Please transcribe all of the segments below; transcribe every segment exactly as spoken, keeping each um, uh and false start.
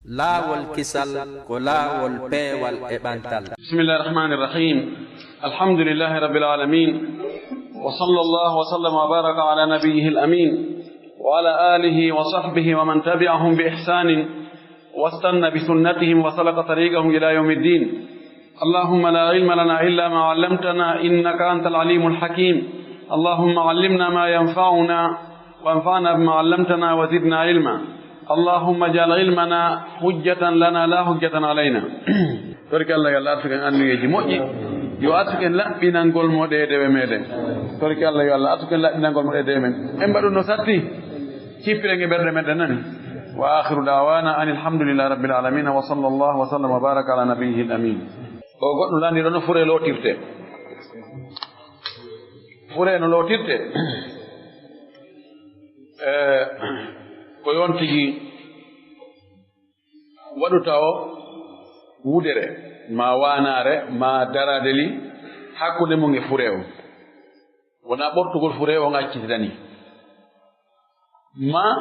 Laawol kisal ko laawol peewal e ɓantal. بسم الله الرحمن الرحيم. الحمد لله رب العالمين. وصلى الله وسلم وبارك على نبيه الأمين وعلى آله وصحبه ومن تبعهم بإحسان واستن بسنتهم وسلك طريقهم إلى يوم الدين. اللهم لا علم لنا إلا ما علمتنا إنك أنت العليم الحكيم. اللهم علمنا ما ينفعنا وانفعنا بما علمتنا وزدنا علما. اللهم اجعل علمنا حجة لنا لا حجة علينا. Torki Allah yo Allah artuken anniyeeji moƴƴi. Yo artuken laɓɓinangol mo ɗee dewe meɗen. Torki Allah yo Allah artuken laɓɓinangol mo ɗee dewe men. En mbaɗu no satti. Cippiren e ɓerɗe men ɗen nani. وآخر دعوانا أن الحمد لله رب العالمين وصلى الله وسلم وبارك على نبيه الأمين. O goɗɗo lanndii ɗon no furee lootirtee. Furee no lootirtee. Eh, ko yon tigi waɗu tawo wudere, maa waanaare, maa daraadeli hakkunde mum e furee on. Wonaa ɓortugol furee on accitidanii. Maa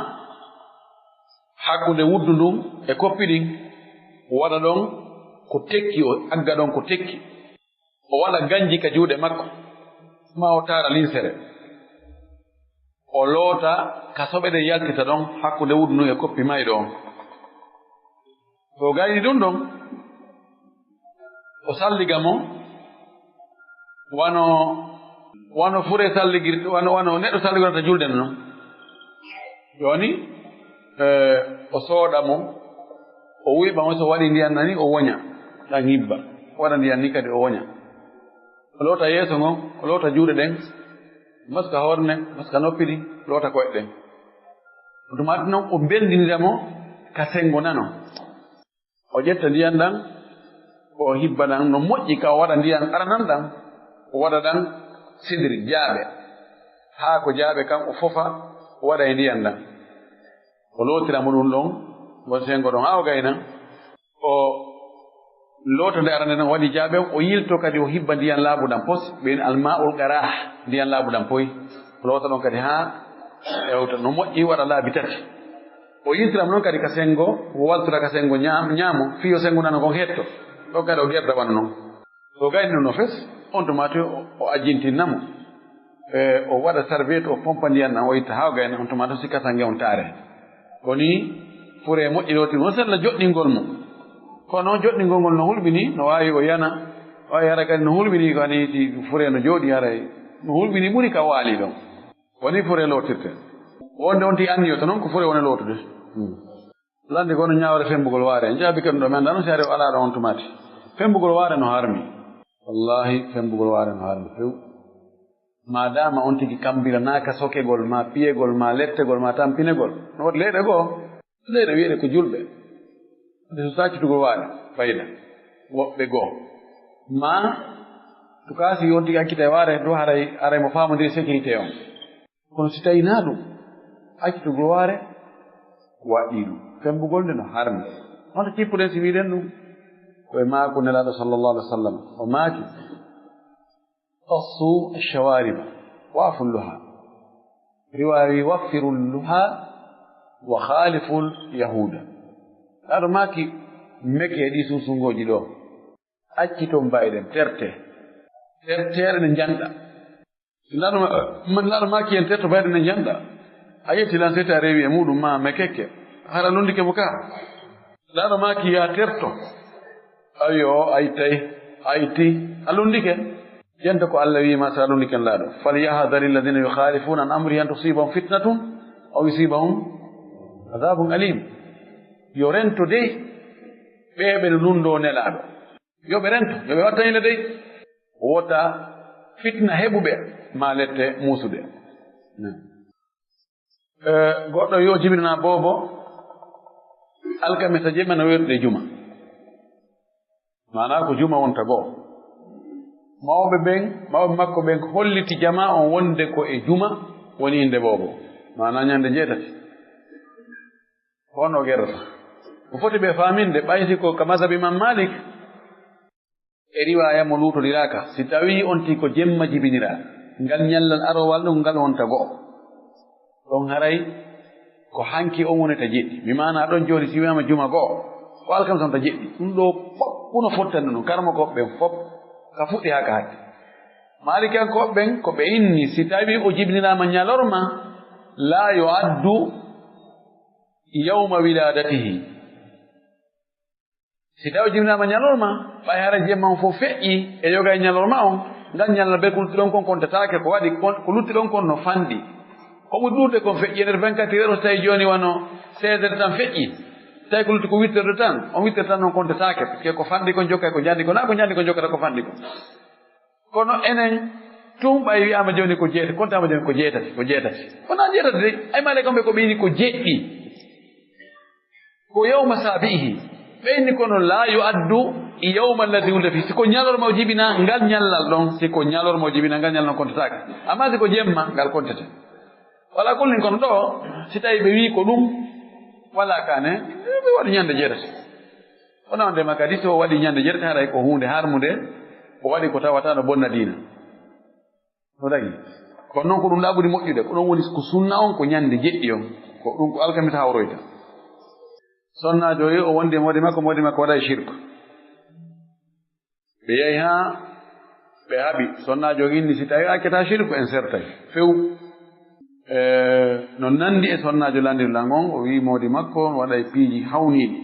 hakkunde wuddu ndun e koppi ɗin, o waɗa ɗon ko tekki, o agga ɗon ko tekki. O waɗa ganji ka juuɗe makko, maa o taara linsere. O loota ka soɓe ɗen yaltita ɗon hakkunde wuddu ndun e koppi mayɗo on. To gayni ɗun ɗon, o salliga mo wano, wano furee salligir-, wano, wano neɗɗo salligorta julde non. Jooni, eh, o sooda mo, o wuyɓa mo, so waɗi ndiyan nani, o woña, ɗan hibba. O waɗa ndiyan ni kadi, o woña. O loota yeeso ngon, o loota juuɗe ɗen, maska hoore nden, maska noppi ɗin, loota ko'e ɗen. Ɗum addi non, o belndinira mo ka senngo nano. O ƴetta ndiyan ɗan, o hibba ɗan no moƴƴi, ka o waɗa ndiyan aranan ɗan, o waɗa ɗan sidiri jaaɓe. Haa ko jaaɓe kan o fofa, o waɗa e ndiyan ɗan. O lootira mo ɗum ɗon, ngon senngo ɗon, haa o gayna. O loota nde arande non, waɗi jaaɓe on, o yilto kadi o hibba ndiyan laaɓu ɗan pos, ɓen almaa'ul qarah, ndiyan laaɓu ɗan poy. O loota ɗon kadi haa hewta no moƴƴi, waɗa laabi tati. O yiltira mo non kadi ka senngo, o waltora ka senngo ñaam-, ñaamo, fii yo senngo nano kon hetto. Ɗon kadi o gerda wano non. So gayni ɗum no fes, on tuma to o, o ajintinna mo. E, o waɗa sarbeetu, o pompa ndiyan ɗan, o itta haa o gayna, on tuma to sikkata nge on taare. Ko nii furee moƴƴi lootiri. No sella joɗɗingol mo. Kono joɗɗingol ngol no hulɓini, no waawi o yana, waawi hara kadi no hulɓini ko ani ti furee no jooɗi haray. No hulɓini ɓuri ka waali ɗon. Ko nii furee lootirte. Wonde on ti anniyoto non ko furee woni lootude. Hmm. Lande kono ñaawre fembugol waare. En jaabi kadi ɗo men, ɗano si ari o alaa ɗo on tumaati. Fembugol waare no harmi. Wallahi, fembugol waare no harmi few. Maadaama on tigi kambiranaaka sokegol, maa piyegol, maa lettegol, maa tampinegol. No woti leyɗe goo. Leyɗe wi'eɗe ko julɓe. Nde so saccitugol waare, fayda. Woɓɓe goo. Maa, tukaasi on tigi accita e waare, ɗo haray, haray mo faamondiri sécurité on. Kono si tawii naa ɗum, accitugol waare waɗɗii ɗum. Fembugol nde no harmi. Hono cippuɗen si wi'ɗen ɗum? Ko e maaku Nelaaɗo sallallahu alaihi wa sallam. O maaki, "Qassu ash-shawarib, wa'fu al-liha." Riwaawi, "Waffiru al-liha wa khalifu al-yahuda." Nelaaɗo maaki, meke e ɗii sunsungooji ɗoo. Acciton bayɗen, terte. Terteeɗe ɗe njanɗa. Laaɗo ma-, man laaɗo maaki en terto bayɗe ne njanɗa. A ƴetti lan sete a rewi e muɗum ma me kekke. Hara lundike mo ka. Laaɗo maaki ya terto. Awi o, a ittay, a itti, a lundike. Jenta ko Allah wi ma sa lundike laaɗo. "Falyahdhari alladhina yukhalifuna an amrihi an tusibahum fitnatun aw yusibahum adhabun alim." Yo rento dey ɓe ɓe no lundoo Nelaaɗo. Yo ɓe rento, yo ɓe watta hino dey. Wota fitna heɓu ɓe, maa lette muusude. Eh, goɗɗo yo jibinana boobo, alkamisa jemma no weetude juma. Maanaa ko juma wonta goo. Mawɓe ɓen, mawɓe makko ɓen holliti jamaa on wonde ko e juma woni innde boobo. Maanaa ñande jeetati. Ko honno o gerdata? Ko foti ɓe faaminde, ɓay si ko ka mazhab Imam Malik, e riwaaya mo luutondiraaka, si tawii on tigi ko jemma jibiniraa, ngal ñallal aroowal ɗum, ngal wonta go'o. Ɗon haray ko hanki on wonata jeɗɗi. Mi maanaa ɗon jooni si wiyaama juma go'o, Ko alkamisa on ta jeɗɗi. Ɗum ɗoo fof, kuno fottani ɗum. Karamokooɓe ɓen fof, ka fuɗɗi haa ka hatti. Maalikiyankooɓe ɓen, ko ɓe inni, si tawii o jibiniraama ñalorma, laa yu'addu yawma wilaadatihi. Si tawii o jibinaama ñalorma, ɓay hara jemma on fof feƴƴi e yoga e ñalorma on, ngal ñalorma ɓe ko lutti ɗon kon kontataake, ko waɗi kon, ko lutti ɗon kon no fanɗi. Ko ɓuri ɗuuɗude kon feƴƴi e nder vingt-quatre heures, so tawii jooni wano seize heures tan feƴƴi, tawi ko lutti ko huit heures de temps, on huit heures tan non kontataake, parce que ko fanɗi kon jokkay ko njanɗi kon, naa ko njanɗi kon jokkata ko fanɗi kon. Kono enen tun ɓay wi'aama jooni ko jeetati, kontaama jooni ko jeetati, ko jeetati. Wonaa jeetati de, ay maale kamɓe ko ɓe wi'i ko jeɗɗi. Ko yawma sabi'ihi. Ɓe inni kono laa yu'addu yawma alladhi wulida fihi. Si ko ñalorma o jibinaa, ngal ñallal ɗon, si ko ñalorma o jibinaa, ngal ñallal non kontataake. Amma si ko jemma, ngal kontete. Wala kullin kono ɗoo, si tawii ɓe wi'i ko ɗum, wala kaane, ɓe waɗi ñande jeetati. Kono on ndema kadi, so o waɗi ñande jeetati, haray ko huunde harmunde, o waɗi ko tawata no bonna diina. No dagi. Kono non ko ɗum ɗaa ɓuri moƴƴude, ko ɗum woni ko sunna on, ko ñande jeɗɗi on, ko ɗum ko alkamisa hawroyta. Sonnaajo o yehi o wondi e moodi makko, moodi makko waɗay shirku. Ɓe yahi haa ɓe haɓi. Sonnaajo on inni, si tawii accataa shirku, en sertay. Few. E, no nandi e sonnaajo lanndinɗo lan on, o wi'i moodi makko on waɗay piiji hawniiɗi.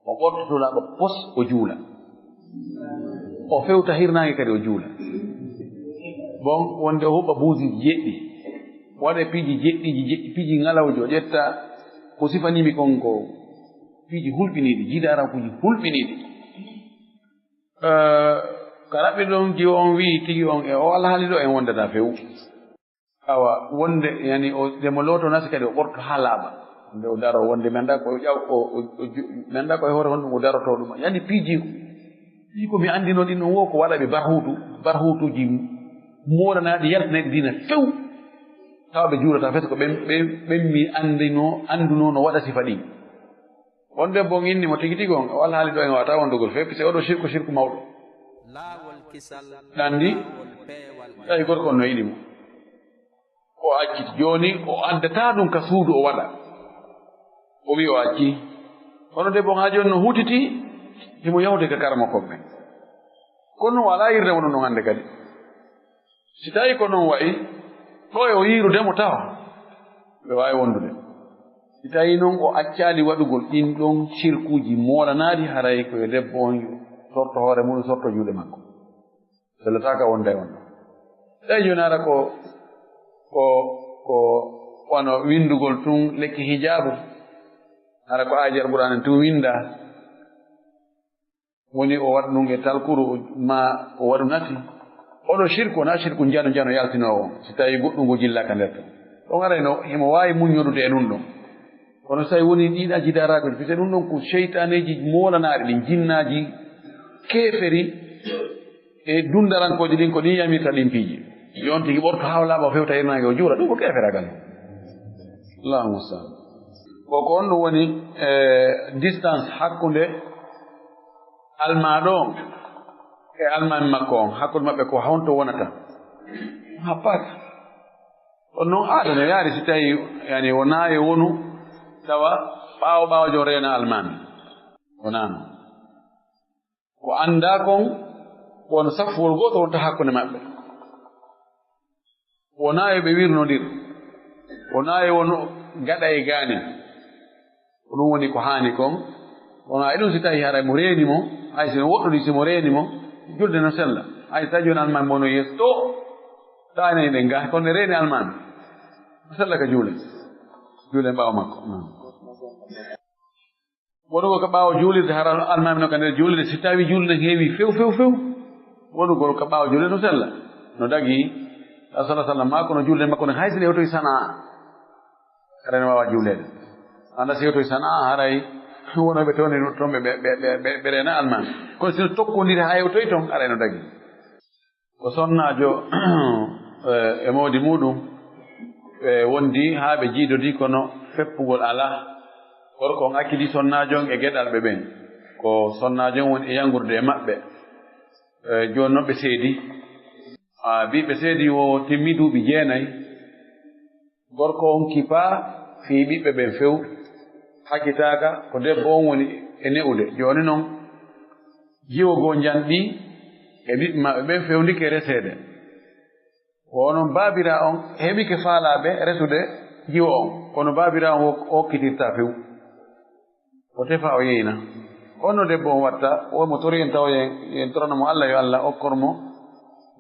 O ɓortoto laaɓa pos, o juula. O fewta hirnaange kadi, o juula. Bon, wonde o huɓɓa buusi jeɗɗi. O waɗa piiji jeɗɗiiji, jeɗɗi, piiji ŋalawji, o ƴetta ko sifanii mi kon ko piiji hulɓiniiɗi, jidaarakuuji hulɓiniiɗi. Eh, ka raɓɓi ɗon, jiwo on wi'i tigi on e o alhaali ɗo en wondata few. Awa, wonde, yani, o, nde mo looto nasi kadi o ɓorto haa laaɓa. Nde o daro, wonde mi anndaa ko o ƴaw-, o, o, o ju-, mi anndaa ko e hoore honɗum o darotoo ɗum. Yani, piiji, piiji ko mi anndinoo ɗin ɗon wo ko waɗa ɓe barhuutu, barhuutuuji moolanaaɗi yaltinayɗi diina few. Tawa ɓe juulata fes ko ɓen, ɓen, ɓen mi anndinoo, anndunoo no waɗa sifa ɗin. On debbo on inni mo tigi tigi on, o alhaali ɗo en wata wondugol few, puisque oɗo shirku, shirku mawɗo. Laawol kisal, ɗanndi, laawol peewal. Tawi gorko on no yiɗi mo. O acciti. Jooni o addataa ɗum ka suudu o waɗa. O wi'i o accii. Kono debbo on haa jooni no hutiti, himo yahude ka karamokooɓe ɓen. Kono o alaa yirde mo ɗum ɗon hannde kadi. Si tawii ko non wa'i, ɗo e o yiirude mo taho, ɓe waawi wondude. Si tawii non o accaali waɗugol ɗin ɗon sirkuuji moolanaaɗi, haray ko yo debbo on sorto hoore muɗum, sorto juuɗe makko. Sellataaka wonda e on ɗon. Tawi jooni hara ko, ko, ko wano winndugol tun lekki hijaabu, hara ko aaji Alqur'aana tun winnda, woni o waɗa ɗum e talkuru, o, ma o waɗu nati. Oɗo shirku, wonaa shirku njano njano yaltinoowo on, si tawii goɗɗum ngo jillaaka nder ton. Ɗon arayno himo waawi muññorude e ɗum ɗon. Kono si tawii wonii ɗii ɗaa jidaaraakuuji, fite ɗum ɗon ko seytaaneeji moolanaaɗi ɗin, jinnaaji keeferi e dunndarankooji ɗin, ko ɗin yamirta ɗin piiji. Yo on tigi ɓorto haa o laaɓa, o fewta hirnaange, o juula, ɗum ko keeferaagal. Allahumma salli. Ko, ko on ɗum woni, eh, distance hakkunde almaaɗo on e almaami makko on, hakkunde maɓɓe ko honto wonata? Happaaka. On non aada no yaari si tawii, yani, wonaa e wonu tawa ɓaawo ɓaawo jon reena almaami. Wonaa non. Ko anndaa kon, ko won saffuwol gootol wonta hakkunde maɓɓe. Wonaa yo ɓe wirnondir. Wonaa yo won gaɗa e gaanin. Ko ɗum woni ko haani kon. Wonaa e ɗum si tawii haray mo reeni mo, hay si no woɗɗori si mo reeni mo, julde no sella. Hay si tawii jooni almaami mo no yeeso ɗoo, taanay ɗen gaa, kono ne reeni almaami. No sella ka juulen. Juulen ɓaawo makko. Wonugol ka ɓaawo juulirde, hara almaami no ka nder juulirde, si tawii juulde nden heewi few, few, few. Wonugol ka ɓaawo juulirde no sella. No dagii, Rasul sallallahu alaihi wasallam maa kono juulde makko nden hay si ne hewtoyi Sanaa. Haray no waawa juuleede. Annda si hewtoyi Sanaa, haray wonooɓe toon e toon ɓe, ɓe, ɓe, ɓe, ɓe reena almaami. Kono si no tokkondiri haa hewtoyi toon, haray no dagii. Ko sonnaajo, eh, e moodi muuɗum, ɓe wondi haa ɓe jiidodii, kono feppugol alaa. Gorko on accidi sonnaajo on e geɗalɓe ɓen. Ko sonnaajo on woni e yangrude e maɓɓe. Eh, jooni non ɓe seedi. Ah, bi ɓe seedi wo timmi duuɓi jeenay. Gorko on kipaa fii ɓiɓɓe ɓen few. Hakkitaaka ko debbo on woni e ne'ude. Jooni non, jiwo goo njanɗi e ɓiɓɓe maɓɓe ɓen fewndike reseede. Ko onon baabiraa on heɓike faalaaɓe resude jiwo on, kono baabiraa on o-, okkitirtaa few. O tefa, o yeyna. Honno debbo on watta? Wo mo tori en tawa yen, yen torano mo Alla, yo Alla okkor mo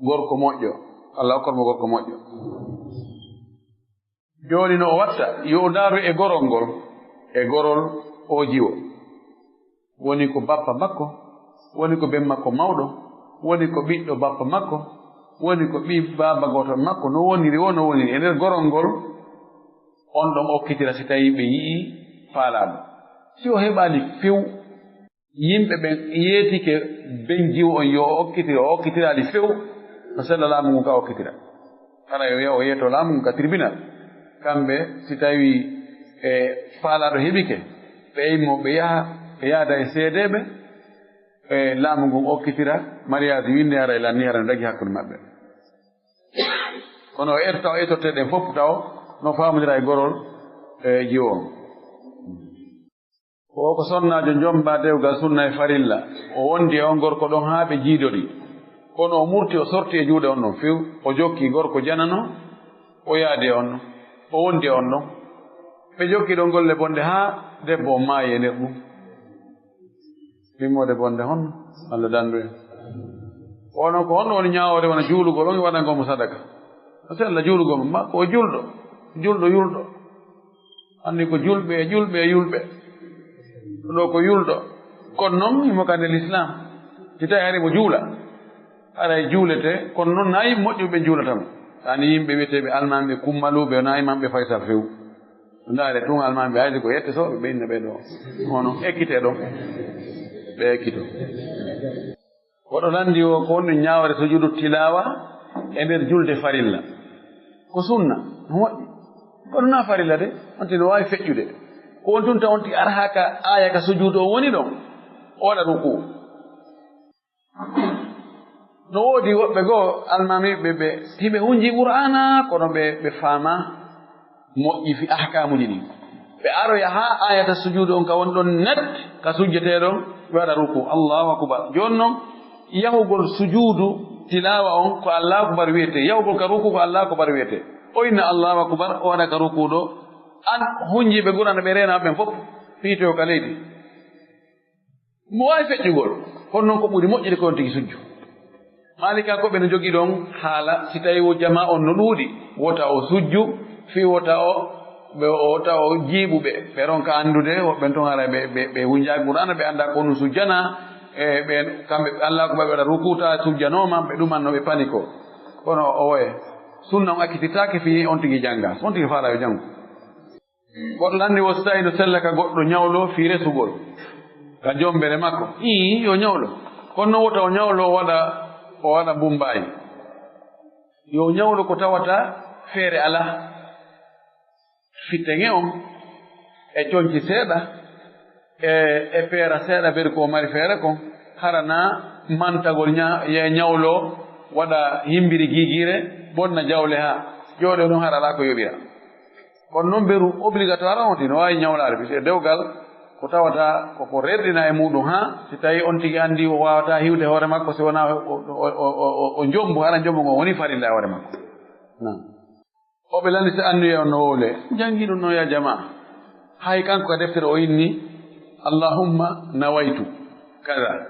gorko moƴƴo. Alla okkor mo gorko moƴƴo. Jooni no o watta, yo o ndaaru e gorol ngol, e gorol oo jiwo. Woni ko bappa makko, woni ko ben makko mawɗo, woni ko ɓiɗɗo bappa makko, woni ko ɓii baaba gooto makko, no woniri woo, no woniri. E nder gorol ngol, on ɗon okkitira si tawii ɓe yi'ii faalaaɗo. Si o heɓaali few, yimɓe ɓen yeetike ben jiwo on yo o okkitire, o okkitiraali few, no sella laamu ngun ka okkitira. Hara yo yahu o yeeto laamu ngun ka tribunal. Kamɓe, si tawii e faalaaɗo heɓike, ɓe immo, ɓe yaha, ɓe yaada e seedeeɓe, e laamu ngun okkitira, mariage winndee, hara e lanni, hara no dagi hakkunde maɓɓe. Kono o erta, o etortee ɗen fof taw no faamondira e gorol, e jiwo on. Ko o ko sonnaajo njombaa dewgal sunna e farilla. O wondi e on gorko ɗon haa ɓe jiidorii. Kono o murti, o sorti e juuɗe on ɗon few. O jokki gorko janano, o yaadi e on ɗon. O wondi e on ɗon. Ɓe jokki ɗon golle bonɗe haa debbo on maayi e nder ɗum. Timmoode bonde honno? Alla dandu en. Onon ko honno woni ñaawoore wona juulugol on e waɗangol mo sadaka? No sella juulugol mo, ma ko o julɗo, julɗo, yulɗo. Anndi ko julɓe e julɓe e yulɓe. Ɗo ko yulɗo. Kono non himo ka nder Lislaam. Si tawi hari mo juula, haray juulete, kono non nayi moƴƴuɓe juulata mo. Ani yimɓe wi'eteeɓe almaaɓe kummaluuɓe, nayi mamɓe faysa few. Ndaare tun almaaɓe hayde ko yette sooɓe ɓe inna ɓe ɗo. Hono ekkite ɗo. Ɓe ekkito. Koɗo lanndi o ko wonde ñaawre sujudu tilaawa e nder julde farilla. Ko sunna, no moƴƴi. Kono na farilla de, on tino waawi feƴƴude. Ko on tun taw on ti arha ka aaya ka sujudu on woni ɗon. O waɗa ruku. No woodi woɓɓe goo almaamiiɓe ɓe, hiɓe hunji Qur'aana, kono ɓe, ɓe faamaa moƴƴi fi ahkaamuuji ɗin. Ɓe aroya haa aayata sujuudu on ka woni ɗon net, ka sujjetee ɗon, ɓe waɗa ruku. Allahu akbar. Jooni non, yahugol sujuudu tilaawa on ko Allahu akbar wi'etee. Yahugol ka ruku ko Allahu akbar wi'etee. O inna Allahu akbar, o waɗa ka ruku ɗo. An hunjiiɓe Qur'aana ɓe reenaa ɓen fof, fiitoyo ka leydi. Mo waawi feƴƴugol, kono non ko ɓuri moƴƴude ko on tigi sujju. Maalikaakoɓe no jogii ɗon haala, si tawii wo jamaa on no ɗuuɗi, wota o sujju, fii wota o, ɓe, wota o jiiɓu ɓe. Ɓe ronka anndude, woɓɓe ton haray ɓe, ɓe, ɓe hunjaaki Qur'aana, ɓe anndaa ko ɗum sujjanaa, e ɓe, kamɓe, Allaahu akbar, ɓe waɗa rukuuta, sujjanooma, ɓe ɗumanno, ɓe panikoo. Kono o woye, sunna on accititaake fii on tigi jannga, so on tigi faalaa yo janngu. Goɗɗo lanndi wo si tawii no sella ka goɗɗo ñawlo fii resugol ka jombere makko. Ii, yo ñawlo. Kono non wota o ñawlo o waɗa, o waɗa mbumbaayi. Yo ñawlo ko tawata feere alaa. Fitteŋe on e conci seeɗa, e, e feera seeɗa beri ko o mari feere kon. Hara na mantagol ña-, ye ñawlo waɗa himbiri giigiire, bonna jawle haa jooɗo non hara alaa ko yoɓira. Kono non beru obligatoire on tino waawi ñawlaade, puisque dewgal ko tawata ko, ko rerɗina e muuɗum, haa si tawii on tigi anndi o waawataa hiwde hoore makko si wonaa o, o, o, o jombu, hara jombu ngon woni farilla e hoore makko. Naam. O ɓe lanndi si anniye on no wowle. Janngi ɗum non ya jamaa. Hay kanko ka deftere o inni, "Allahumma nawaytu kaza."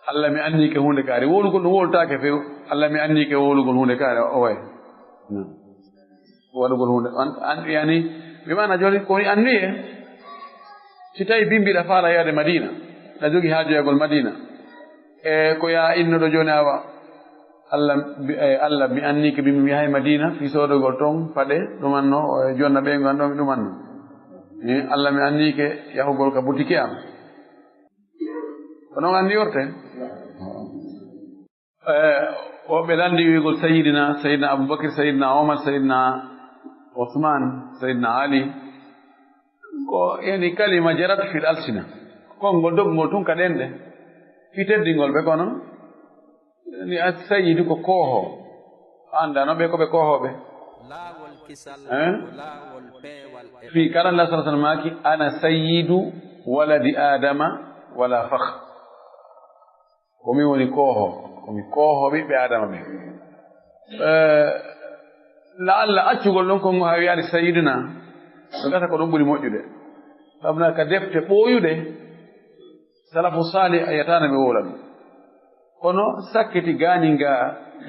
Alla mi anniike huunde kaari. Wowlugol ɗum wowltaake few. Alla mi anniike wowlugol huunde kaari o way. Naam. Waɗugol huunde, an, an, yani, bi maana jooni ko woni anniye, si tawi bimbi ɗa faala yaade Madina, ɗa jogi haaju yahgol Madina, e ko yaa innuɗo jooni awa, Alla, bi-, e, Alla, mi anniike bimbi mi yahay Madina, fii soodogol ton paɗe, ɗumanno, e, jonna ɓeyngu an ɗo mi ɗumanno. E, Alla, mi anniike yahugol ka butiki am. Ko non anniyorte? Eh, woɓɓe lanndi wi'ugol Sayyidina, Sayyidina Abubakar, Sayyidina Omar, Sayyidina Osman, Sayyidina Ali. Ko yani kalima jarat fil alsina. Konngol doggungol tun ka ɗenɗe. Fii teddingol ɓe kono. Yani as-sayyidu ko kooho. Annda no ɓe ko ɓe koohooɓe. Laawol kisal, eh? Ko laawol peewal e fii kala Allah sallallahu alaihi wasallam maaki, "Ana sayyidu waladi Adama." ولا فخر. Ko min woni kooho, ko mi kooho ɓiɓɓe Aadama ɓen. Eh, la'alla accugol ɗon kongo haa wi'aade sayyidina, no gasa ko ɗum ɓuri moƴƴude. Sabu na ka defte ɓooyuɗe, salafu saalih a yi'ataa no ɓe wowla ɗum. Kono sakkiti gaanin ga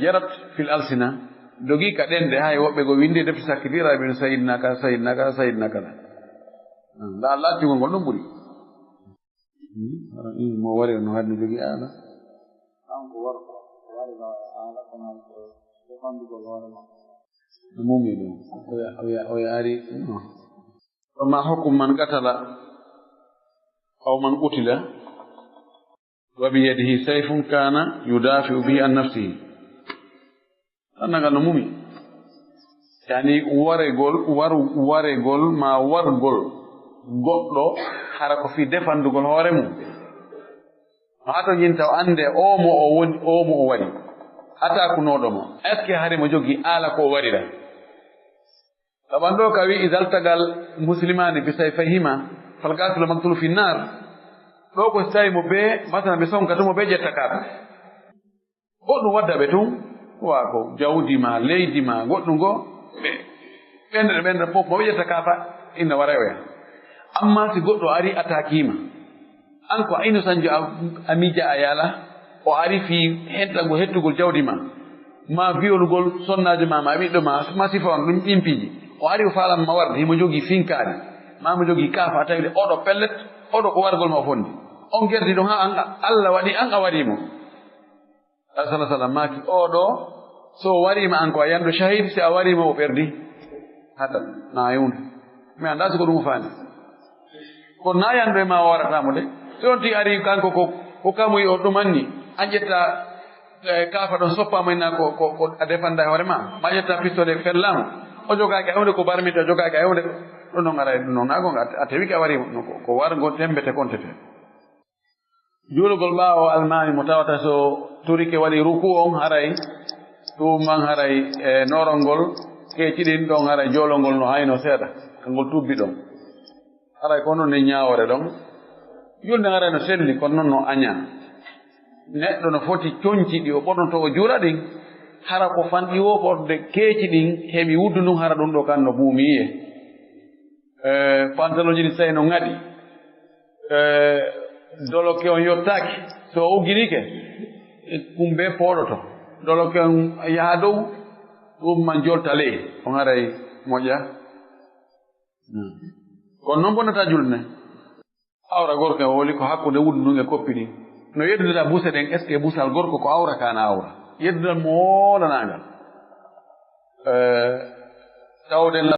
jarat fil alsina, dogi ka ɗenɗe, hay woɓɓe go winndi e defte sakkitiiɗe, ɓe no sayyidina kaza, sayyidina kaza, sayyidina kaza. La'alla accugol ngol ɗum ɓuri. Hmm, hara ɗin mo wari no haɗi no jogii aala. Kanko worko, o wari no aala, kono ko defandugol hoore makko. Mumi ɗum, o ya-, o ya-, o yaari, no. وما حكم من قتل أو من قتل وبيده سيف كان يدافع به عن نفسه. Annagal no mumi. Yani waregol, waru-, waregol ma wargol goɗɗo hara ko fii defandugol hoore mum. No ato yinta o annde oo mo o woni, oo mo o wari. Ataakunooɗo mo. Est-ce que hari mo jogii aala ko o warira? Saban ɗo ka wi'i, "إذا التقى المسلمان بسيفيهما فالقاتل والمقتول في النار." Ɗo ko si tawi mo bee, masalan, ɓe sonka tun mo bee ƴetta kaaba. Goɗɗum wadda ɓe tun, wa ko jawdi ma, leydi ma, goɗɗum go, ɓe, ɓen, ɓen fof mo ƴetta kafa, ina wara oya. Amma si goɗɗo ari attaqué ma, an ko a innocent jo a, a mija a yala, o ari fii hentango hettugol jawdi ma, ma violugol sonnaajo ma, ma ɓiɗɗo ma, ma sifa on ɗum ɗin piiji. O ari o faalan ma warde, himo jogii finkaari, ma mo jogii kafa, a tawi de oɗo pellet, oɗo ko wargol ma o fondi. On gerdi ɗon haa an, Allah waɗi an a wari mo. Sallallahu alaihi wasallam maaki, "Oo ɗoo, so o wariima an ko a yanɗo shahid, si a wariima o ɓerdi." Hada, na yewndi. Mi anndaa si ko ɗum faani. Kono na yanɗo e ma o warata mo de. Si on ti ari kanko ko, ko kamuy o ɗumanni, a ƴetta, eh, kaafa ɗon soppa mo inna ko, ko, ko a defanda e hoore ma. Ma ƴetta pistolet fella mo. O jogaaki a yewde ko barmita, o jogaaki a yewde. Ɗum non ara e ɗum non. Na gonga a, a tewike a wariima. Ɗum ko, ko wargo tembete kontete. Juulugol ɓaawo almaami mo tawata so turike waɗi ruku on haray, ɗum man haray e norol ngol, keeci ɗin ɗon haray joolol ngol no hayno seeɗa, ka ngol tubbi ɗon. Haray ko non ne ñaawoore ɗon. Julde haray no selli, kono non no añaa. Neɗɗo no foti conci ɗi o ɓornoto o juula ɗin, hara ko fanɗi woo ɓornude keeci ɗin heɓi wuddu ndun, hara ɗum ɗo kan no buumiye. Eh, pantalon ji ɗin tawi no ŋaɗi. Eh, doloke on yottaaki. So o uggirike, ɗum bee pooɗoto. Doloke on yaha dow, ɗum man jolta ley. On haray moƴƴa. Hmm. Kono non bonnata julde nden. Awra gorko e wowli ko hakkunde wuddu ndun e koppi ɗin. No yeddondira buse ɗen, est-ce que busal gorko ko awra, ka na awra? Yeddondira mo woolanaangal. Eh, tawde